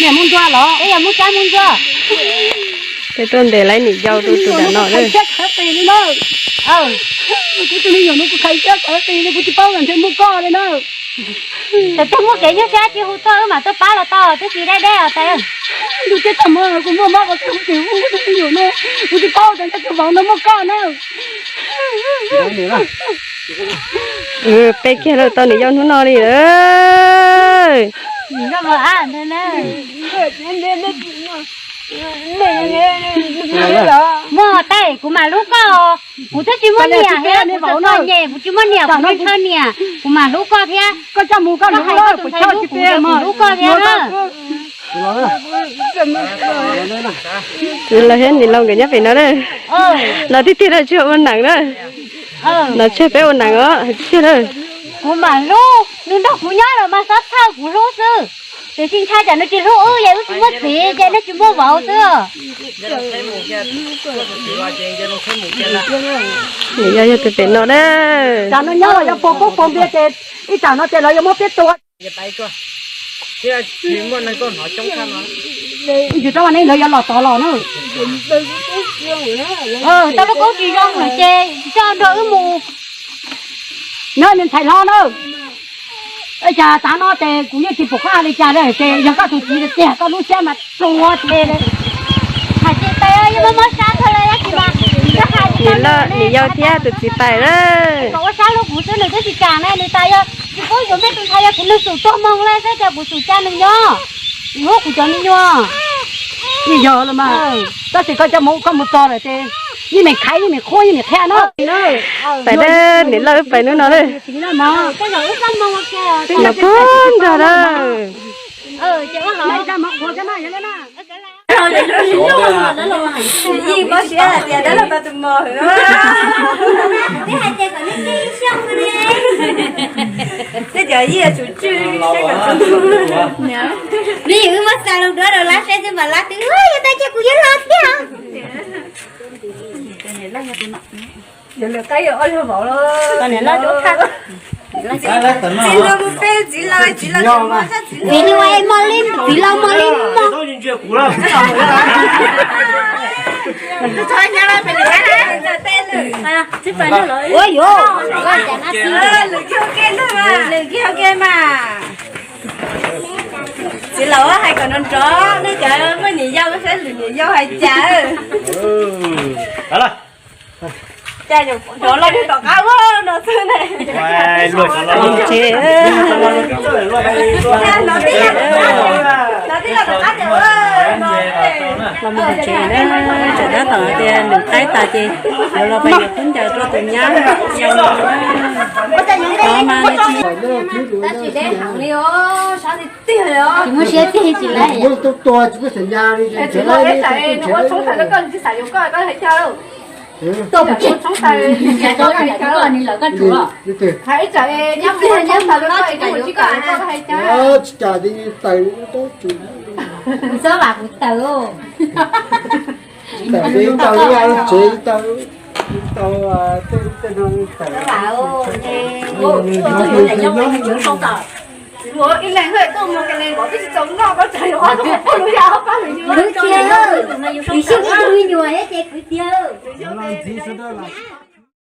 Niam mus ntua los? Ib yog mus sab mus ntua. Peb tuaj ntes lawv niam yau rau tus dam no lawm. Kuv tus me nyuam no kuv khaiv siab kawg li, kuv tsis paub tias ntshe muaj koj li na. Ces twb muaj kev nyuaj siab tsis hu tuaj wb mam tuaj pab los tau, twb tsis deb deb os tes. Tus teb tag mas kuv muaj mob qhov twg kuv tsis hu kuv tus me nyuam no, kuv tsis paub tias ntshe tus vauv no muaj koj na. Peb kiag lawm tau niam yau hnub no li lawm. Muaj tej kuv mam hlub koj, kuv twb tsis muaj niam thiab, kuv tseem txom nyem, kuv tsis muaj niam, kuv tsis ntshaw niam, kuv mam hlub koj thiab. Koj coj mus koj hlub, kuv hlub koj thiab na. Txiv laus thiab niam laus nkawd nyob pem no na, los tiag tiag na, tsis ua neeb na. Los tseg peb ua neeb os, tiag tiag na. Kuv mam hlub, nws nrog kuv nyob los mas xav txhawj kuv hlub xwb. Tiam sis ntshai tsam nws tsis hlub wb, ces wb tsis muaj txiv, ces nws tsis muaj vauv xwb. Niam yau yog tus pem no na. Tsam no nyob los yog pua koob pua npias ces ib tsam no ces lawv yuav muab peb tua. Yus rau nej lawv yuav los tod los na. Tau peb koob tsis zoo lawm ces coj nrog wb mus. Nyob me ntxhais hlob na, cas tav no ces kuv yeej tsis pom qab li cas li ces yog koj tus txiv tiag koj lub siab mas tsuas tes li. Hais tias tes yeej muaj mob sab kawg li tab sis mas niam yau thiab tus txiv pais lawm. Kom ua sab hlub kuv xwb nws twb tsis kam ne, nws tas yog tsis pub yuav me tus ntxhais yog kuv nws xum tuag moog li xwb ces kuv xum ca nws nyob, kuv hlub kuv cov me nyuam. Yeej yog los mas, tab sis koj coj mus koj mus txog lawm ces yeej meem khaiv yeej meem qhuab yeej meem qhia no. Pais dab niam lawj wb pais hnub no lawm. Los puag nrag lawm. Tej cov yij tsum tswj saib kom txog. Vim wb muab xa loo duab rau lab saib xwb mas lab twb yuav tau ces kuv yuav los thiab. Txiv laus mus peb txiv laus, txiv laus tsis muaj sab txiv laus. Txiv laus es mos li, txiv laus mos li mos. Ua yuav, lwm kiag ua ke mas. Txiv laus hais kom nrov nrov, nej cov muaj niam yau saib lwm niam yau hais cas. Cas yuav nrov los tom qab ua no xwb ne. Los mus tsev, los mus tsev na, tsam dab tom tias nws qaib tas ces yuav los pais yuav khaub ncaws rau tus nyab. Tsis muaj siab tiag tsis lawm. Tuaj pom tsis tau, tsis tau, tsis tau, tsis tau, tsis tau. Tsis tau, tsis tau, tsis tau. Kuv txob vam kuv taws. Tsev tau, tau, tau, tau. Ib leeg tuaj mus ke lees npaum twb tsis tau noj, koj tseem yuav ob tug pog lub yam ob pab lwm yus. Kwv tij, kwv tij, me nyuam ces kwv tij. Ntxiv sawv daws los.